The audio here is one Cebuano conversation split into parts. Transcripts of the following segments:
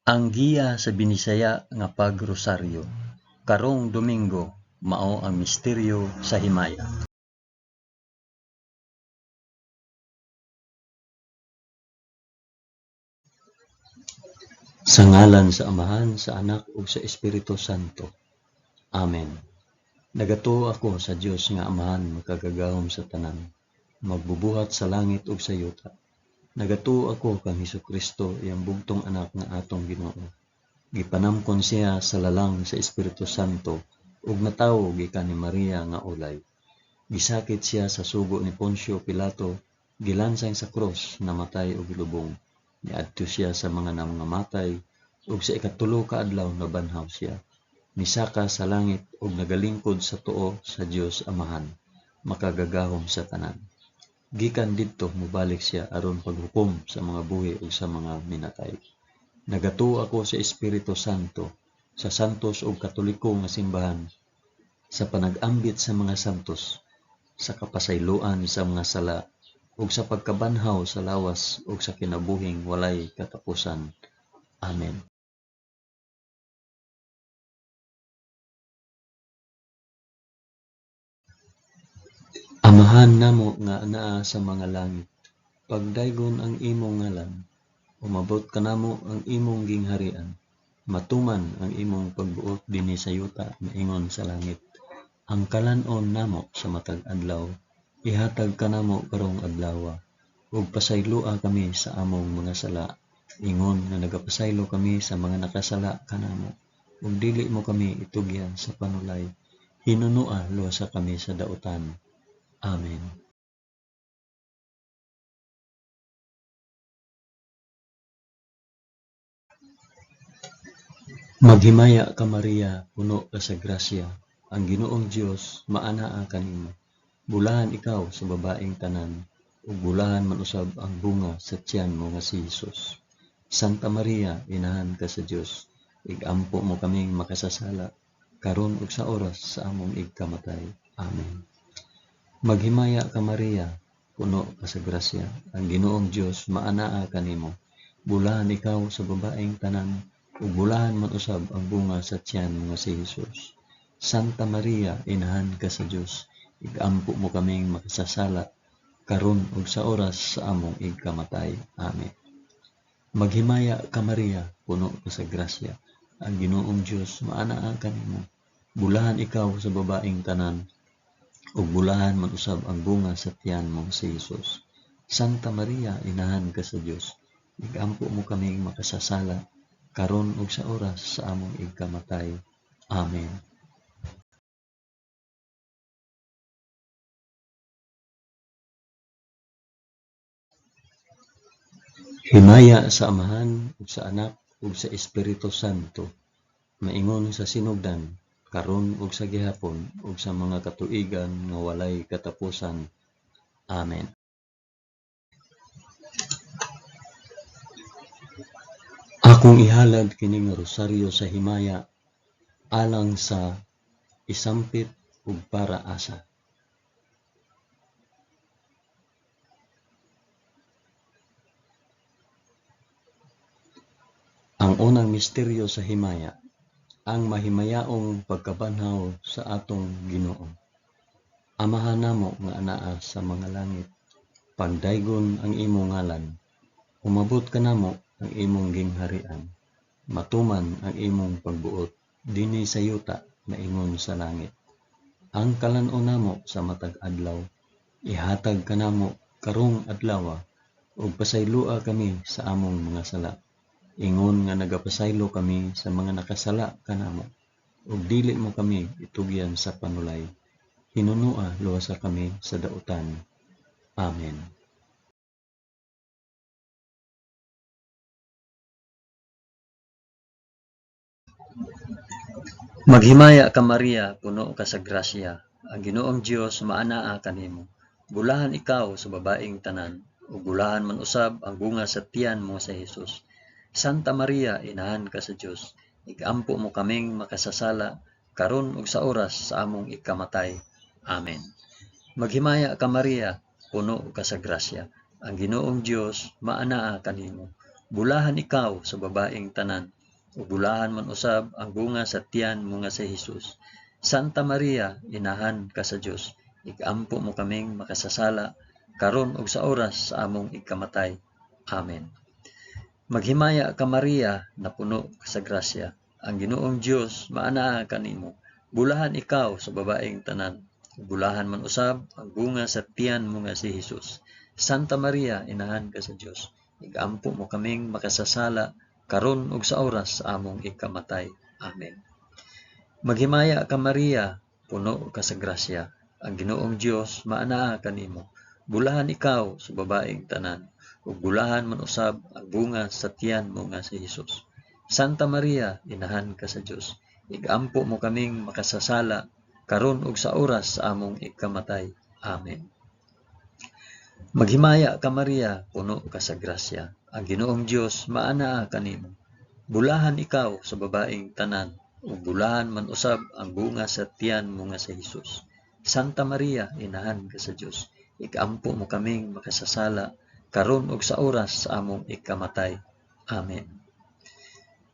Ang giya sa Binisaya nga pagrosaryo karong Domingo mao ang misteryo sa himaya. Sa ngalan sa Amahan, sa Anak ug sa Espiritu Santo. Amen. Nagatuo ako sa Dios nga Amahan makagagahom sa tanan, magbubuhat sa langit ug sa yuta. Nagatuo ako kang Hesukristo, iyang bugtong anak nga atong Ginoo. Gipanamkon siya sa lalang sa Espiritu Santo ug natawo gikan ni Maria nga ulay. Gisakit siya sa sugo ni Poncio Pilato, gilansang sa krus, namatay ug gilubong. Niadto siya sa mga nangamatay ug sa ikatulo ka adlaw nabanhaw siya. Misaka sa langit ug nagalingkod sa tuo sa Dios Amahan, makagagahom sa tanan. Gikan didto mobalik siya aron paghukom sa mga buhi ug sa mga minatay. Nagatuo ako sa Espiritu Santo, sa santos ug katoliko nga simbahan, sa panag-ambit sa mga santos, sa kapasayloan sa mga sala, ug sa pagkabanhaw sa lawas ug sa kinabuhing walay katapusan. Amen. Amahan namo nga anaa sa mga langit, pagdaygon ang imong ngalan, umabot kanamo ang imong gingharian, matuman ang imong pagbuot dinhi sa yuta maingon sa langit. Ang kalan-on namo sa matag adlaw ihatag kanamo karong adlawa, ug pasayloa kami sa among mga sala, ingon nga nagapasaylo kami sa mga nakasala kanamo, ug dili mo kami itugyan sa panulay, hinunoa luwasa kami sa dautan. Amen. Maghimaya ka Maria, puno ka sa grasya, ang Ginoong Dios maanaa kanimo. Bulahan ikaw sa babaeng tanan, ug bulahan man usab ang bunga sa tiyan mo nga si Hesus. Santa Maria, inahan ka sa Dios, igampo mo kaming makasasala, karon ug sa oras sa among igkamatay. Amen. Maghimaya ka Maria, puno ka sa grasya, ang Ginoong Dios maanaa kanimo. Bulahan ikaw sa babaeng tanan, ug bulahan man usab ang bunga sa tiyan mo nga si Hesus. Santa Maria, inahan ka sa Dios, igampo mo kaming makasasala, karon ug sa oras sa among igkamatay. Amen. Maghimaya ka Maria, puno ka sa grasya, ang Ginoong Dios maanaa kanimo. Bulahan ikaw sa babaeng tanan, ug bulahan man usab ang bunga sa tiyan mo si Hesus. Santa Maria, inahan ka sa Dios, igampo mo kaming makasasala, karon ug sa oras sa among igkamatay. Amen. Himaya sa Amahan ug sa Anak ug sa Espiritu Santo, maingon sa sinugdan, karon ug sa gihapon ug sa mga katuigan nga walay katapusan. Amen. Akong ihalad kining rosaryo sa himaya alang sa isampit ug para asa. Ang unang misteryo sa himaya, ang mahimayaong pagkabanhaw sa atong Ginoo. Amahan namo nga anaa sa mga langit, pagdaygon ang imong ngalan, umabot kanamo ang imong gingharian, matuman ang imong pagbuot dinhi sa yuta maingon sa langit. Ang kalan-on namo sa matag adlaw, ihatag kanamo karong adlawa, ug pasayloa kami sa among mga sala, ingon nga nagapasaylo kami sa mga nakasala kanamo, ug dili mo kami itugyan sa panulay, hinunoa luwasa kami sa dautan. Amen. Maghimaya ka Maria, puno ka sa grasya, ang Ginoong Dios maanaa kanimo. Bulahan ikaw sa babaeng tanan, ug bulahan man usab ang bunga sa tiyan mo sa Hesus. Santa Maria, inahan ka sa Dios, igampo mo kaming makasasala, karon ug sa oras sa among ikamatay. Amen. Maghimaya ka Maria, puno ka sa grasya, ang Ginoong Dios maanaa kanimo. Bulahan ikaw sa babaeng tanan, ug bulahan man usab ang bunga sa tiyan mo nga si Hesus. Santa Maria, inahan ka sa Dios, igampo mo kaming makasasala, karon ug sa oras sa among ikamatay. Amen. Maghimaya ka Maria, napuno ka sa grasya. Ang Ginoong Dios maanaa kanimo. Bulahan ikaw sa babaeng tanan, ug bulahan man usab ang bunga sa tiyan mo nga si Hesus. Santa Maria, inahan ka sa Dios, igampo mo kaming makasasala, karon ug sa oras sa among ikamatay. Amen. Maghimaya ka Maria, puno ka sa grasya. Ang Ginoong Dios maanaa kanimo. Bulahan ikaw sa babaeng tanan, ug bulahan man usab ang bunga sa tiyan mo nga si Hesus. Santa Maria, inahan ka sa Dios, igampo mo kaming makasasala, karon ug sa oras sa among ikamatay. Amen. Maghimaya ka Maria, puno ka sa grasya. Ang Ginoong Dios maanaa kanimo. Bulahan ikaw sa babaeng tanan, ug bulahan man usab ang bunga sa tiyan mo nga si Hesus. Santa Maria, inahan ka sa Dios, igampo mo kaming makasasala, karon ug sa oras sa among ikamatay. Amen.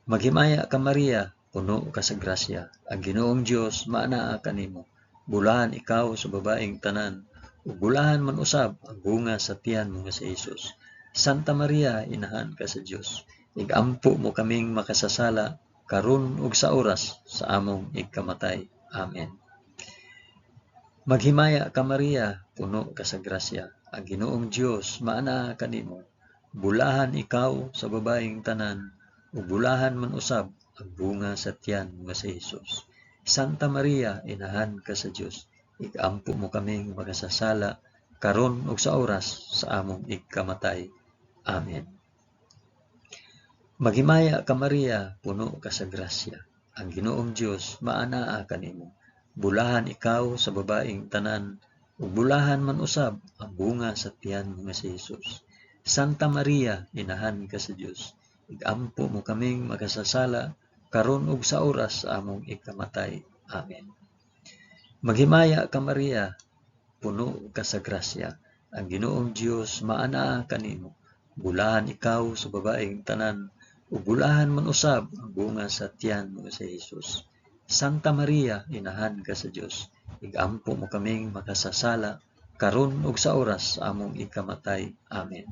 Maghimaya ka Maria, puno ka sa grasya. Ang Ginoong Dios maanaa kanimo. Bulahan ikaw sa babaeng tanan, ug bulahan man usab ang bunga sa tiyan mo nga si Hesus. Santa Maria, inahan ka sa Dios, igampo mo kaming makasasala, karon ug sa oras sa among ikamatay. Amen. Maghimaya ka Maria, puno ka sa grasya. Ang Ginoong Dios maanaa kanimo. Bulahan ikaw sa babaeng tanan, ug bulahan man usab ang bunga sa tiyan mo nga si Hesus. Santa Maria, inahan ka sa Dios, igampo mo kaming makasasala, karon ug sa oras sa among ikamatay. Amen. Maghimaya ka Maria, puno ka sa grasya. Ang Ginoong Dios maanaa kanimo. Bulahan ikaw sa babaeng tanan, ug bulahan man usab ang bunga sa tiyan mo nga si Hesus. Santa Maria, inahan ka sa Dios, igampo mo kaming makasasala, karon ug sa oras sa among ikamatay. Amen. Maghimaya ka Maria, puno ka sa grasya. Ang Ginoong Dios maanaa kanimo. Bulahan ikaw sa babaeng tanan, ug bulahan man usab ang bunga sa tiyan mo nga si Hesus. Santa Maria, inahan ka sa Dios, igampo mo kaming makasasala, karon ug sa oras sa among ikamatay. Amen.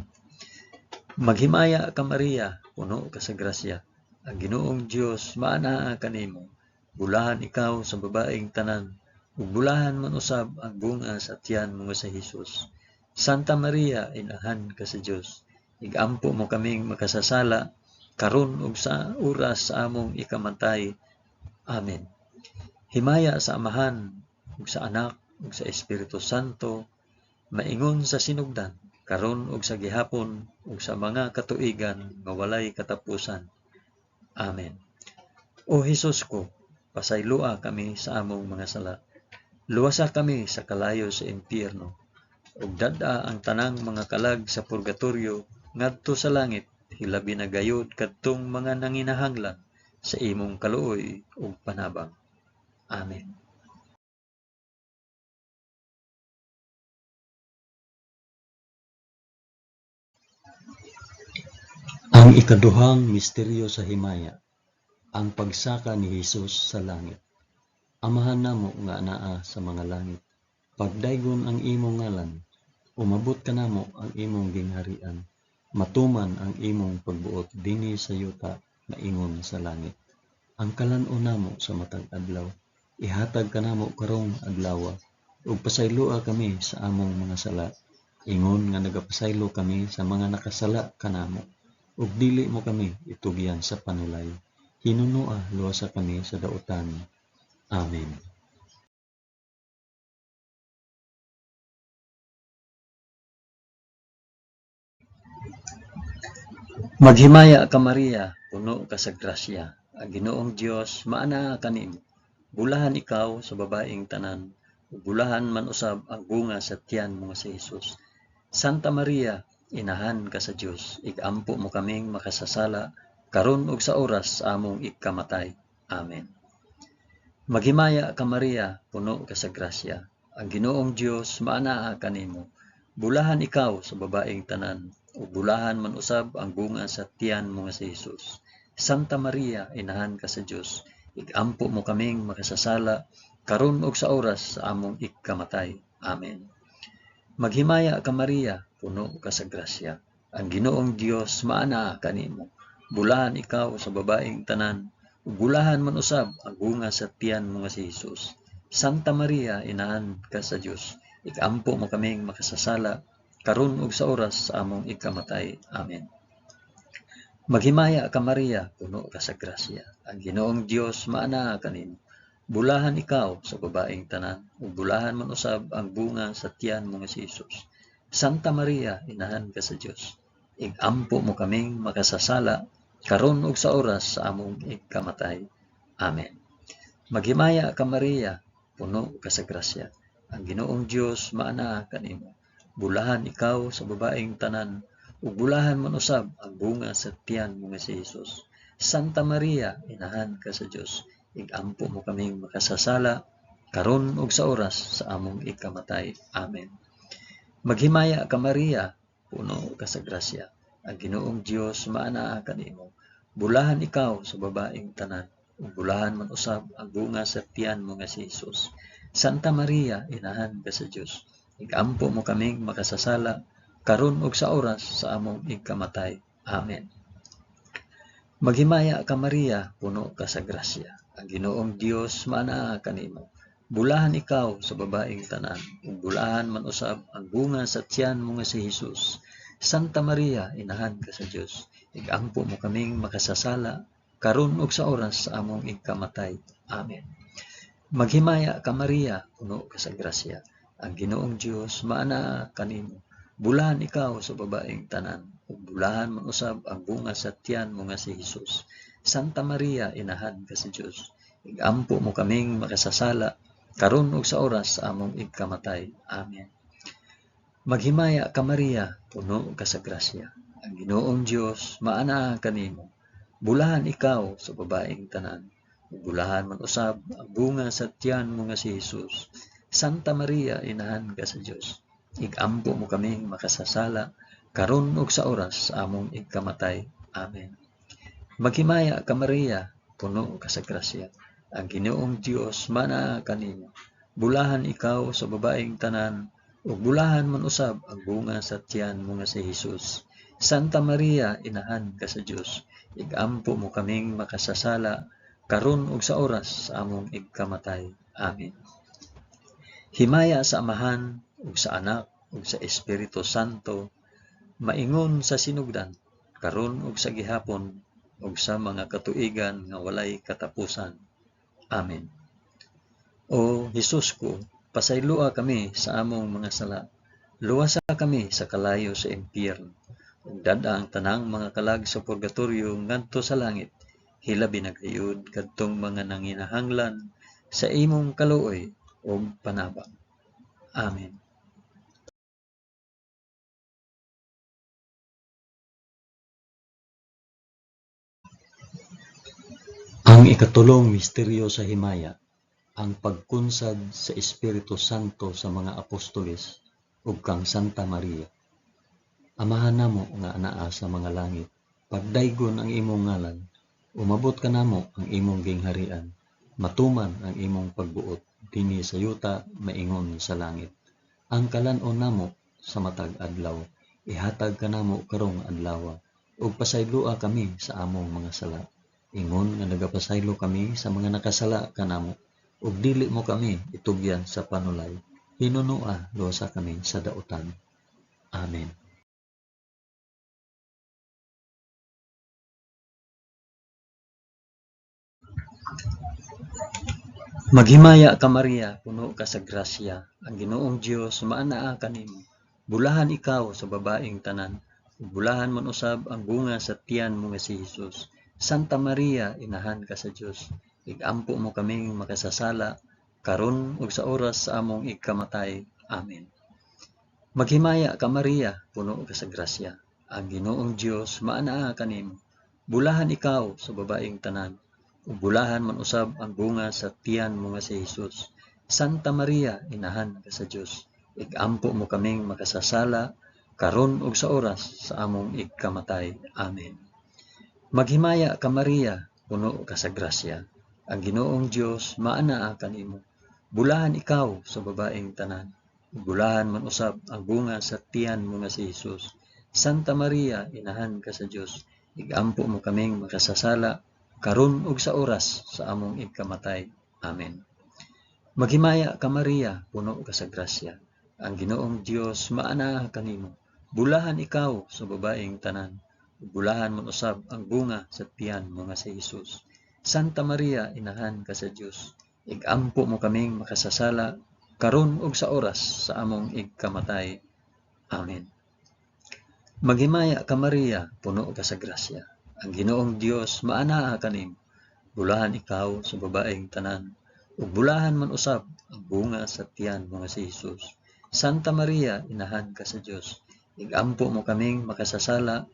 Maghimaya ka Maria, puno ka sa grasya. Ang Ginoong Dios maanaa kanimo. Bulahan ikaw sa babaeng tanan, ug bulahan man usab ang bunga sa tiyan mo nga si Hesus. Santa Maria, inahan ka sa Dios, igampo mo kaming makasasala, karon ug sa oras sa among ikamatay. Amen. Himaya sa Amahan, ug sa Anak, ug sa Espiritu Santo, maingon sa sinugdan, karon ug sa gihapon, ug sa mga katuigan nga walay katapusan. Amen. O Hesus ko, pasayloa kami sa among mga sala. Luwasa kami sa kalayo sa impyerno, ug dad-a ang tanang mga kalag sa purgatorio ngadto sa langit, hilabi na gayod kadtong mga nanginahanglan sa imong kaluoy ug panabang. Amen. Ang ikaduhang misteryo sa himaya, ang pagsaka ni Hesus sa langit. Amahan namo nga anaa sa mga langit, pagdaygon ang imong ngalan, umabot kanamo ang imong gingharian, matuman ang imong pagbuot dinhi sa yuta maingon sa langit. Ang kalan-on namo sa matag adlaw, ihatag kanamo karong adlawa, ug pasayloa kami sa among mga sala, ingon nga nagapasaylo kami sa mga nakasala kanamo, ug dili mo kami itugyan sa panulay. Hinunoa luwasa kami sa dautan. Amen. Maghimaya ka Maria, puno ka sa grasya. Ang Ginoong Dios maanaa kanimo. Bulahan ikaw sa babaeng tanan, ug bulahan man usab ang bunga sa tiyan mo nga si Hesus. Santa Maria, inahan ka sa Dios, igampo mo kaming makasasala, karon ug sa oras sa among ikamatay. Amen. Maghimaya ka Maria, puno ka sa grasya. Ang Ginoong Dios maanaa kanimo. Bulahan ikaw sa babaeng tanan, ug bulahan man usab ang bunga sa tiyan mo nga si Hesus. Santa Maria, inahan ka sa Dios, igampo mo kaming makasasala, karon ug sa oras sa among ikamatay. Amen. Maghimaya ka Maria, puno ka sa grasya. Ang Ginoong Dios maanaa kanimo. Bulahan ikaw sa babaeng tanan, ug bulahan man usab ang bunga sa tiyan mo nga si Hesus. Santa Maria, inahan ka sa Dios, ikampo mo kaming makasasala, karon ug sa oras sa among ikamatay. Amen. Maghimaya ka Maria, puno ka sa grasya. Ang Ginoong Dios maanaa kanimo. Bulahan ikaw sa babaeng tanan, ug bulahan man usab ang bunga sa tiyan mo nga si Hesus. Santa Maria, inahan ka sa Dios, igampo mo kaming makasasala, karon ug sa oras sa among ikamatay. Amen. Maghimaya ka Maria, puno ka sa grasya. Ang Ginoong Dios maanaa kanimo. Bulahan ikaw sa babaeng tanan, ug bulahan man usab ang bunga sa tiyan mo nga si Hesus. Santa Maria, inahan ka sa Dios, igampo mo kaming makasasala, karon ug sa oras sa among ikamatay. Amen. Maghimaya ka Maria, puno ka sa grasya. Ang Ginoong Dios maanaa kanimo. Bulahan ikaw sa babaeng tanan, ug bulahan man usab ang bunga sa tiyan mo nga si Hesus. Santa Maria, inahan ka sa Dios, igampo mo kaming makasasala, karon ug sa oras sa among ikamatay. Amen. Maghimaya ka Maria, puno ka sa grasya. Ang Ginoong Dios maanaa kanimo. Bulahan ikaw sa babaeng tanan, ug bulahan man usab ang bunga sa tiyan mo nga si Hesus. Santa Maria, inahan ka sa Dios, igampo mo kaming makasasala, karon ug sa oras sa among ikamatay. Amen. Maghimaya ka Maria, puno ka sa grasya. Ang Ginoong Dios maanaa kanimo. Bulahan ikaw sa babaeng tanan, ug bulahan man usab ang bunga sa tiyan mo nga si Hesus. Santa Maria, inahan ka sa Dios, igampo mo kaming makasasala, karon ug sa oras sa among ikamatay. Amen. Maghimaya ka Maria, puno ka sa grasya. Ang Ginoong Dios maanaa kanimo. Bulahan ikaw sa babaeng tanan, ug bulahan man usab ang bunga sa tiyan mo nga si Hesus. Santa Maria, inahan ka sa Dios, igampo mo kaming makasasala, karon ug sa oras sa among ikamatay. Amen. Maghimaya ka Maria, puno ka sa grasya. Ang Ginoong Dios maanaa kanimo. Bulahan ikaw sa babaeng tanan, ug bulahan man usab ang bunga sa tiyan mo nga si Hesus. Santa Maria, inahan ka sa Dios, igampo mo kaming makasasala, karon ug sa oras sa among ikamatay. Amen. Himaya sa Amahan, ug sa Anak, ug sa Espiritu Santo, maingon sa sinugdan, karon ug sa gihapon, ug sa mga katuigan nga walay katapusan. Amen. O Hesus ko, pasayloa kami sa among mga sala. Luwasa kami sa kalayo sa impyerno. Ug dad-a ang tanang mga kalag sa purgatorio ngadto sa langit. Hilabi na gayud kadtong mga nanginahanglan sa imong kaluoy ug panabang. Amen. Ang ikatulong misteryo sa himaya, ang pagkunsad sa Espiritu Santo sa mga apostoles ug kang Santa Maria. Amahan namo nga anaa sa mga langit, pagdaygon ang imong ngalan, umabot kanamo ang imong gingharian, matuman ang imong pagbuot dinhi sa yuta maingon sa langit. Ang kalan-on namo sa matag adlaw, ihatag kanamo karong adlaw, ug pasayloa kami sa among mga sala. Ingon nga nagapasaylo kami sa mga nakasala kanamo, ug dili mo kami itugyan sa panulay. Hinunua, luwasa kami sa dautan. Amen. Maghimaya ka Maria, puno ka sa grasya. Ang Ginoong Dios maanaa kanimo. Bulahan ikaw sa babaeng tanan, ug bulahan man usab ang bunga sa tiyan mo nga si Hesus. Santa Maria, inahan ka sa Dios, igampo mo kaming makasasala, karon ug sa oras sa among ikamatay. Amen. Maghimaya ka Maria, puno ka sa grasya. Ang Ginoong Dios maanaa kanimo. Bulahan ikaw sa babaeng tanan, ug bulahan man usab ang bunga sa tiyan mo nga si Hesus. Santa Maria, inahan ka sa Dios, igampo mo kaming makasasala, karon ug sa oras sa among igkamatay. Amen. Maghimaya ka Maria, puno ka sa grasya. Ang Ginoong Dios maanaa kanimo. Bulahan ikaw sa babaeng tanan. Bulahan man usab ang bunga sa tiyan mo nga si Hesus. Santa Maria, inahan ka sa Dios, igampo mo kaming makasasala karon ug sa oras sa among igkamatay. Amen. Maghimaya ka Maria, puno ka sa grasya. Ang Ginoong Dios maanaa kanimo. Bulahan ikaw sa babaeng tanan. Bulahan man usab ang bunga sa tiyan mo nga si Hesus. Santa Maria, inahan ka sa Dios, igampo mo kaming makasasala karon ug sa oras sa among igkamatay. Amen. Maghimaya ka Maria, puno ka sa grasya. Ang Ginoong Dios maanaa kanimo. Bulahan ikaw sa babaeng tanan, ug bulahan man usab ang bunga sa tiyan mo nga si Hesus. Santa Maria, inahan ka sa Dios, igampo mo kaming makasasala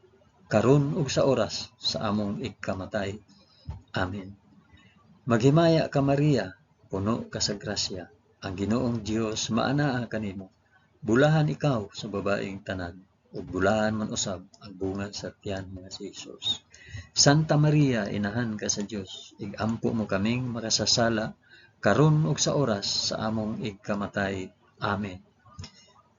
karon ug sa oras sa among igkamatay. Amen. Maghimaya ka Maria, puno ka sa grasya. Ang Ginoong Dios maanaa kanimo. Bulahan ikaw sa babaeng tanan, ug bulahan man usab ang bunga sa tiyan mo nga si Hesus. Santa Maria, inahan ka sa Dios, igampo mo kaming makasasala karon ug sa oras sa among igkamatay. Amen.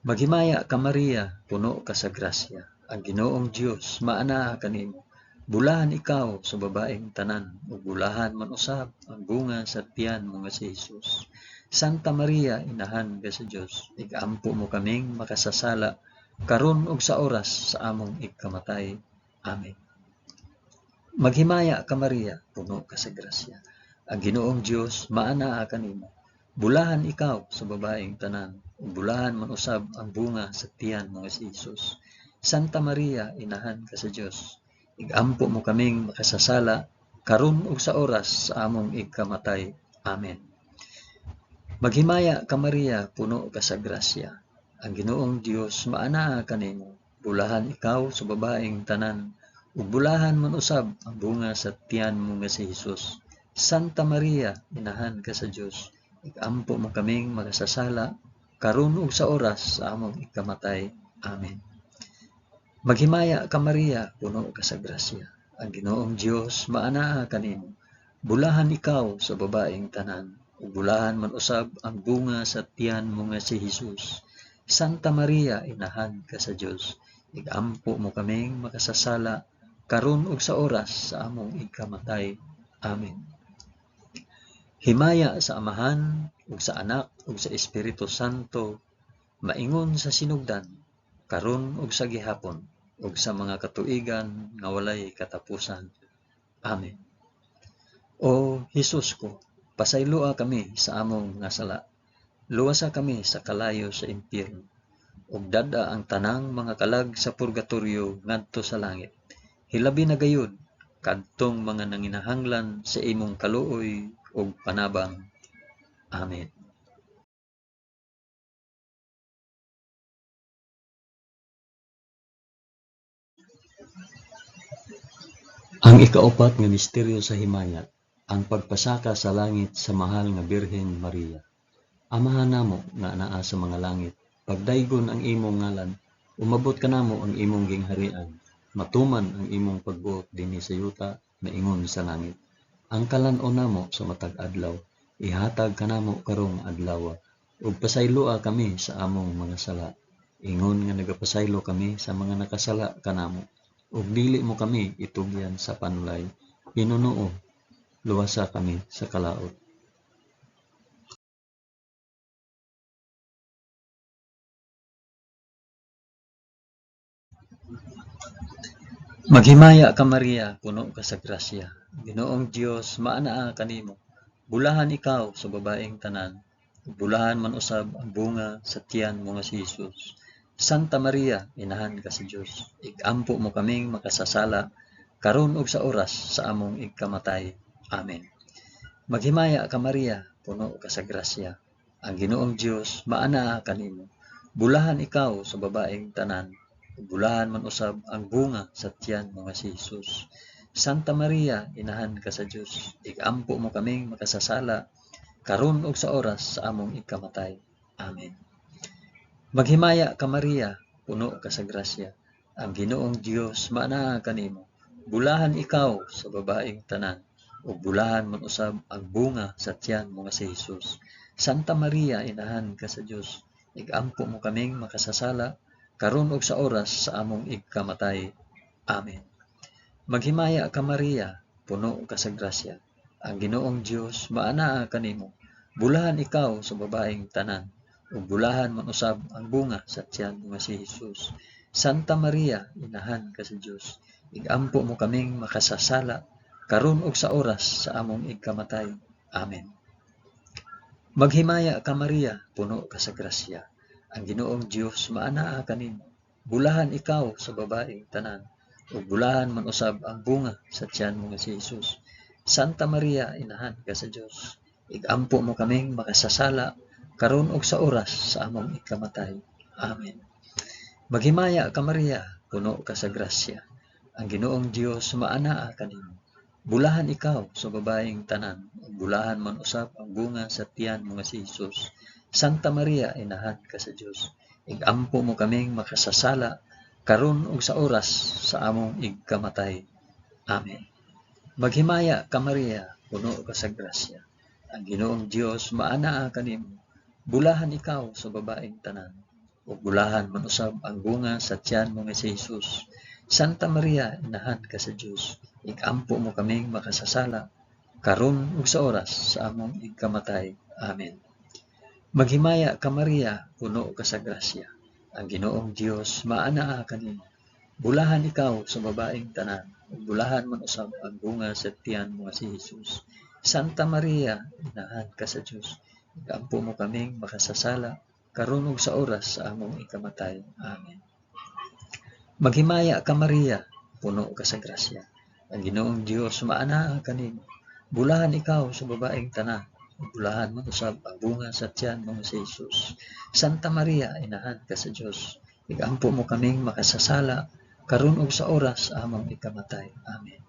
Maghimaya ka Maria, puno ka sa grasya. Ang Ginoong Dios maanaa kanimo. Bulahan ikaw sa babaeng tanan, ug bulahan man usab ang bunga sa tiyan mo nga si Hesus. Santa Maria, inahan ka sa Dios, igampo mo kaming makasasala karon ug sa oras sa among igkamatay. Amen. Maghimaya ka Maria, puno ka sa grasya. Ang Ginoong Dios maanaa kanimo. Bulahan ikaw sa babaeng tanan, ug bulahan man usab ang bunga sa tiyan mo nga si Hesus. Santa Maria, inahan ka sa Dios, igampo mo kaming makasasala karon ug sa oras sa among igkamatay. Amen. Maghimaya ka Maria, puno ka sa grasya. Ang Ginoong Dios maanaa kanimo. Bulahan ikaw sa babaeng tanan, ug bulahan man usab ang bunga sa tiyan mo nga si Hesus. Santa Maria, inahan ka sa Dios, igampo mo kaming makasasala karon ug sa oras sa among igkamatay. Amen. Maghimaya ka Maria, puno ka sa grasya. Ang Ginoong Dios maanaa kanimo. Bulahan ikaw sa babaeng tanan, ug bulahan man usab ang bunga sa tiyan mo nga si Hesus. Santa Maria, inahan ka sa Dios, igampo mo kaming makasasala karon ug sa oras sa among igkamatay. Amen. Himaya sa Amahan ug sa Anak ug sa Espiritu Santo, maingon sa sinugdan, karon ug sa gihapon, ug sa mga katuigan nga walay katapusan. Amen. O Hesus ko, pasayloa kami sa among mga sala. Luwasa kami sa kalayo sa impyerno, ug dad-a ang tanang mga kalag sa purgatorio ngadto sa langit. Hilabi na gayud kadtong mga nanginahanglan sa imong kaluoy ug panabang. Amen. Ang ikaupat nga misteryo sa himaya, ang pagpasaka sa langit sa mahal nga Birhen Maria. Amahan namo nga anaa sa mga langit, pagdaygon ang imong ngalan, umabot kanamo ang imong gingharian, matuman ang imong pagbuot dinhi sa yuta maingon sa langit. Ang kalan-on namo sa matag adlaw, ihatag kanamo karong adlaw, ug pasayloa kami sa among mga sala, ingon nga nagapasaylo kami sa mga nakasala kanamo, ug dili mo kami itugyan sa panulay, hinunuo, luwasa kami sa kalaot. Maghimaya ka Maria, puno ka sa grasya. Ginoong Dios maanaa kanimo. Bulahan ikaw sa babaeng tanan, ug bulahan man usab ang bunga sa tiyan mo nga si Hesus. Santa Maria, inahan ka sa Dios, igampo mo kaming makasasala karon ug sa oras sa among igkamatay. Amen. Maghimaya ka Maria, puno ka sa grasya. Ang Ginoong Dios maanaa kanimo. Bulahan ikaw sa babaeng tanan, ug bulahan man usab ang bunga sa tiyan mo nga si Hesus. Santa Maria, inahan ka sa Dios, igampo mo kaming makasasala karon ug sa oras sa among ikamatay. Amen. Maghimaya ka Maria, puno ka sa grasya. Ang Ginoong Dios maanaa kanimo. Bulahan ikaw sa babaeng tanan, ug bulahan man usab ang bunga sa tiyan mo nga si Hesus. Santa Maria, inahan ka sa Dios, igampo mo kaming makasasala karon ug sa oras sa among igkamatay. Amen. Maghimaya ka Maria, puno ka sa grasya. Ang Ginoong Dios maanaa kanimo. Bulahan ikaw sa babaeng tanan, ug bulahan man usab ang bunga sa tiyan mo nga si Hesus. Santa Maria, inahan ka sa Dios, igampo mo kaming makasasala karon ug sa oras sa among igkamatay. Amen. Maghimaya ka Maria, puno ka sa grasya. Ang Ginoong Dios maanaa kanimo. Bulahan ikaw sa babaeng tanan, ug bulahan man usab ang bunga sa tiyan mo nga si Hesus. Santa Maria, inahan ka sa Dios, igampo mo kaming makasasala karon ug sa oras sa among ikamatay. Amen. Maghimaya ka Maria, puno ka sa grasya. Ang Ginoong Dios maanaa kanimo. Bulahan ikaw sa babaeng tanan, ug bulahan man usab ang bunga sa tiyan mo nga si Hesus. Santa Maria, inahan ka sa Dios, igampo mo kaming makasasala karon ug sa oras sa among igkamatay. Amen. Maghimaya ka Maria, puno ka sa grasya. Ang Ginoong Dios maanaa kanimo. Bulahan ikaw sa babaeng tanan, ug bulahan man usab ang bunga sa tiyan mo nga si Hesus. Santa Maria, inahan ka sa Dios, igampo mo kaming makasasala karon ug sa oras sa among igkamatay. Amen. Maghimaya ka Maria, puno ka sa grasya. Ang Ginoong Dios maanaa kanimo. Bulahan ikaw sa babaeng tanan, ug bulahan man usab ang bunga sa tiyan mo nga si Hesus. Santa Maria, inahan ka sa Dios, igampo mo kaming makasasala karon ug sa oras sa among ikamatay. Amen. Maghimaya ka Maria, puno ka sa grasya. Ang Ginoong Dios maanaa kanimo. Bulahan ikaw sa babaeng tanan, ug bulahan man usab ang bunga sa tiyan mo nga si Hesus. Santa Maria, inahan ka sa Dios, igampo mo kaming makasasala karon ug sa oras sa among ikamatay. Amen.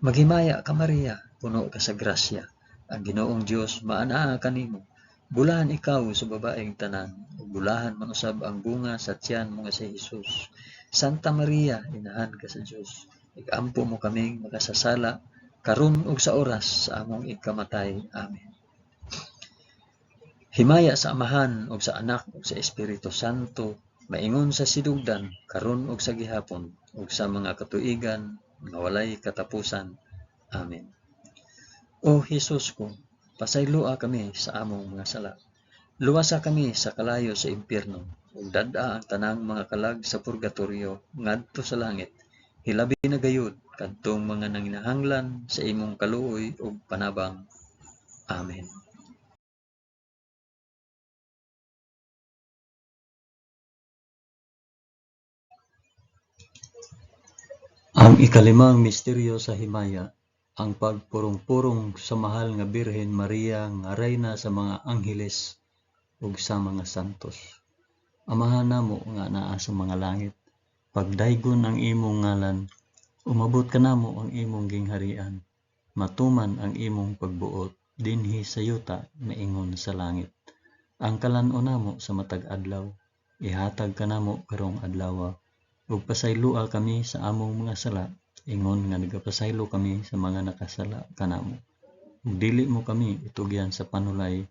Maghimaya ka Maria, puno ka sa grasya. Ang Ginoong Dios maanaa kanimo. Bulahan ikaw sa babaeng tanan, ug bulahan man usab ang bunga sa tiyan mo nga si Hesus. Santa Maria, inahan ka sa Dios, igampo mo kaming makasasala karon ug sa oras sa among ikamatay. Amen. Himaya sa Amahan ug sa Anak ug sa Espiritu Santo, maingon sa sinugdan, karon ug sa gihapon, ug sa mga katuigan nga walay katapusan. Amen. O Hesus ko, pasayloa kami sa among mga sala. Luwasa kami sa kalayo sa impyerno, ug dad-a ang tanang mga kalag sa purgatorio ngadto sa langit. Hilabi na gayud kadtong mga nanginahanglan sa imong kaluoy ug panabang. Amen. Ang ikalimang misteryo sa himaya, ang pagpurong-purong sa mahal nga Birhen Maria nga rayna sa mga angheles ug sa mga santos. Amahan namo nga naa sa mga langit, pagdaygon ang imong ngalan, umabot kanamo ang imong gingharian, matuman ang imong pagbuot dinhi sa yuta maingon sa langit. Ang kalan-on namo sa matag adlaw, ihatag kanamo karong adlawa, ug pasayloa kami sa among mga sala, ingon nga nagapasaylo kami sa mga nakasala kanamo. Ug dili mo kami itugyan sa panulay,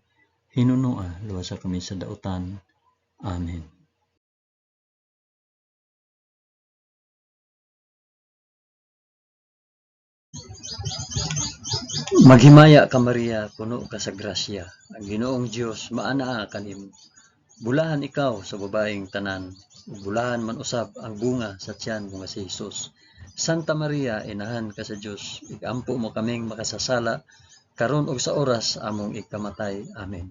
hinunoa luwasa kami sa dautan. Amen. Maghimaya ka Maria, puno ka sa grasya. Ang Ginoong Dios maanaa kanimo. Bulahan ikaw sa babaeng tanan, ug bulahan man usab ang bunga sa tiyan mo nga si Hesus. Santa Maria, inahan ka sa Dios, igampo mo kaming makasasala karon ug sa oras sa among ikamatay. Amen.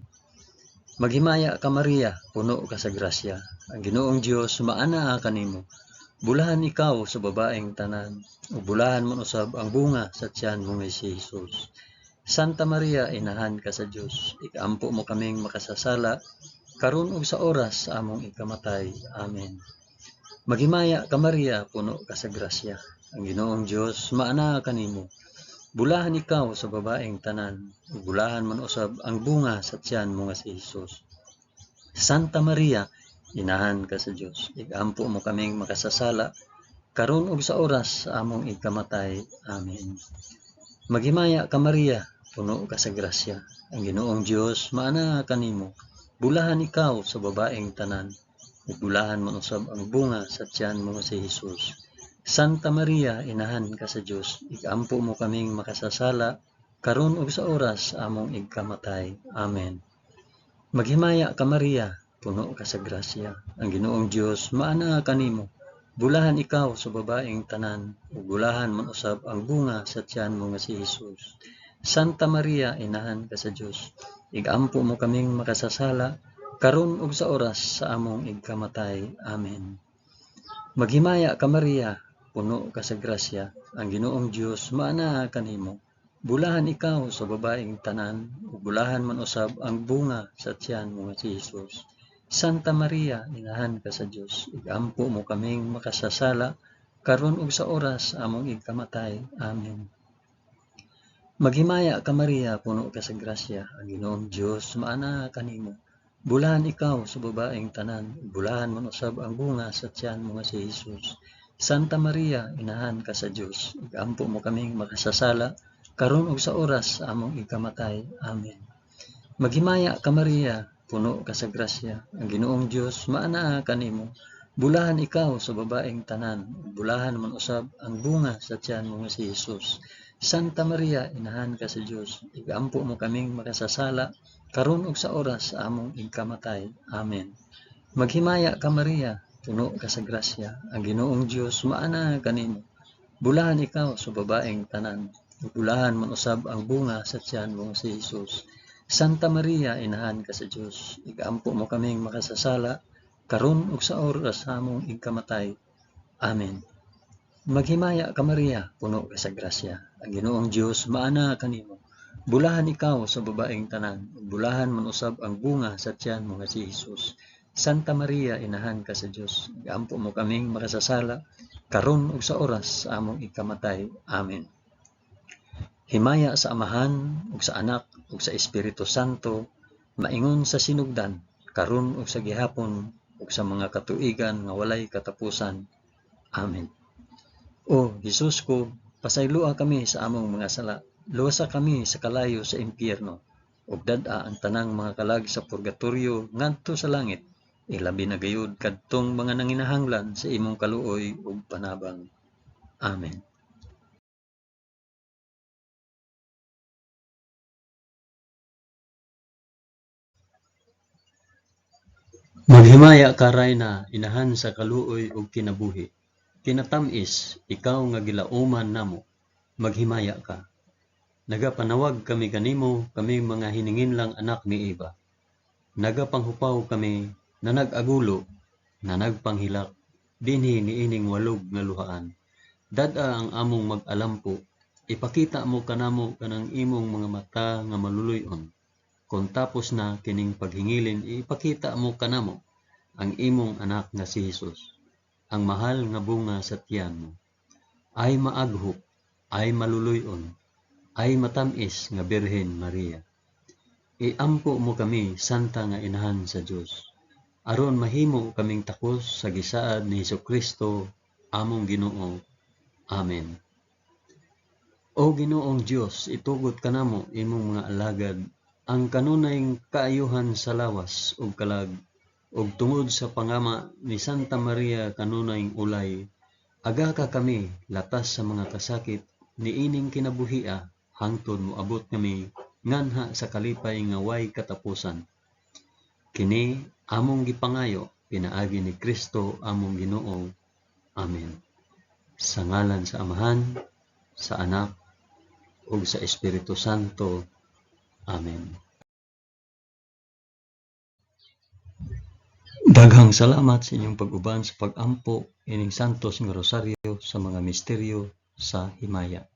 Maghimaya ka Maria, puno ka sa grasya. Ang Ginoong Dios maanaa kanimo. Bulahan ikaw sa babaeng tanan, ug bulahan man usab ang bunga sa tiyan mo nga si Hesus. Santa Maria, inahan ka sa Dios, ikampo mo kaming makasasala karon ug sa oras sa among ikamatay. Amen. Maghimaya ka Maria, puno ka sa grasya. Ang Ginoong Dios maanaa kanimo. Bulahan ikaw sa babaeng tanan, ug bulahan man usab ang bunga sa tiyan mo nga si Hesus. Santa Maria, Inahan ka sa Dios, igampo mo kaming makasasala, karon ug sa oras sa among ikamatay. Amen. Maghimaya ka Maria, puno ka sa grasya, ang Ginoong Dios maanaa kanimo. Bulahan ikaw sa babaeng tanan, ug bulahan man usab ang bunga sa tiyan mo nga si Hesus. Santa Maria, inahan ka sa Dios, igampo mo kaming makasasala, karon ug sa oras sa among ikamatay. Amen. Maghimaya ka Maria, puno ka sa grasya, ang Ginoong Dios maanaa kanimo. Bulahan ikaw sa babaeng tanan, ug bulahan man usab ang bunga sa tiyan mo nga si Hesus. Santa Maria, inahan ka sa Dios, igampo mo kaming makasasala, karon ug sa oras sa among ikamatay. Amen. Maghimaya ka Maria, puno ka sa grasya, ang Ginoong Dios maanaa kanimo. Bulahan ikaw sa babaeng tanan, ug bulahan man usab ang bunga sa tiyan mo nga si Hesus. Santa Maria, inahan ka sa Dios, igampo mo kaming makasasala, karon ug sa oras sa among ikamatay. Amen. Maghimaya ka Maria, puno ka sa grasya, ang Ginoong Dios maanaa kanimo. Bulahan ikaw sa babaeng tanan, ug bulahan man usab ang bunga sa tiyan mo nga si Hesus. Santa Maria, inahan ka sa Dios, igampo mo kaming makasasala, karon ug sa oras sa among ikamatay. Amen. Maghimaya ka Maria, puno ka sa grasya, ang Ginoong Dios maanaa kanimo. Bulahan ikaw sa babaeng tanan, ug bulahan man usab ang bunga sa tiyan mo nga si Hesus. Santa Maria, inahan ka sa Dios, igampo mo kaming makasasala, karon ug sa oras sa among ikamatay. Amen. Maghimaya ka Maria, puno ka sa grasya, ang Ginoong Dios maanaa kanimo. Bulahan ikaw sa babaeng tanan, ug bulahan man usab ang bunga sa tiyan mo nga si Hesus. Santa Maria, inahan ka sa Dios, igampo mo kaming makasasala, karon ug sa oras sa among ikamatay. Amen. Maghimaya ka Maria, puno ka sa grasya, ang Ginoong Dios maanaa kanimo. Bulahan ikaw sa babaeng tanan, ug bulahan man usab ang bunga sa tiyan mo nga si Hesus. Santa Maria, inahan ka sa Dios, igampo mo kaming makasasala, karon ug sa oras sa among ikamatay. Amen. Himaya sa Amahan ug sa Anak ug sa Espiritu Santo, maingon sa sinugdan, karon ug sa gihapon ug sa mga katuigan nga walay katapusan. Amen. O Hesus ko, pasayloa kami sa among mga sala, luwasa kami sa kalayo sa impyerno, ug dad-a ang tanang mga kalag sa purgatorio ngadto sa langit, ilabi na gayud kadtong mga nanginahanglan sa imong kaluoy ug panabang. Amen. Maghimaya ka Rayna, inahan sa kaluoy ug kinabuhi. Kinatam-is, ikaw nga gilauman namo, maghimaya ka. Nagapanawag kami kanimo, kaming mga hininginlang anak ni Eva. Nagapanghupaw kami, na nag-agulo, na nagpanghilak, dinhi niining walog nga luhaan. Dad-a ang among mag-alampo, ipakita mo kanamo kanang imong mga mata nga maluluy-on. Kon tapos na kining paghingilin, ipakita mo kanamo ang imong anak nga si Hesus, ang mahal nga bunga sa tiyan mo. Ay maaghop, ay maluluy-on, ay matam-is nga Birhen Maria. Iampo mo kami, Santa nga Inahan sa Dios, aron mahimo kaming takos sa gisaad ni Hesukristo among Ginoo. Amen. O Ginoong Dios, itugot kanamo imong mga alagad ang kanunay kaayuhan sa lawas ug kalag, ug tungod sa pangama ni Santa Maria kanunay ulay, agaka kami latas sa mga kasakit niining kinabuhia hangtod moabot kami nganha sa kalipay nga way katapusan. Kini among gipangayo pinaagi ni Kristo among Ginoo. Amen. Sa ngalan sa Amahan, sa Anak, ug sa Espiritu Santo. Amen. Daghang salamat sa inyong pag-uban sa pag-ampo ining Santos nga Rosaryo sa mga misteryo sa himaya.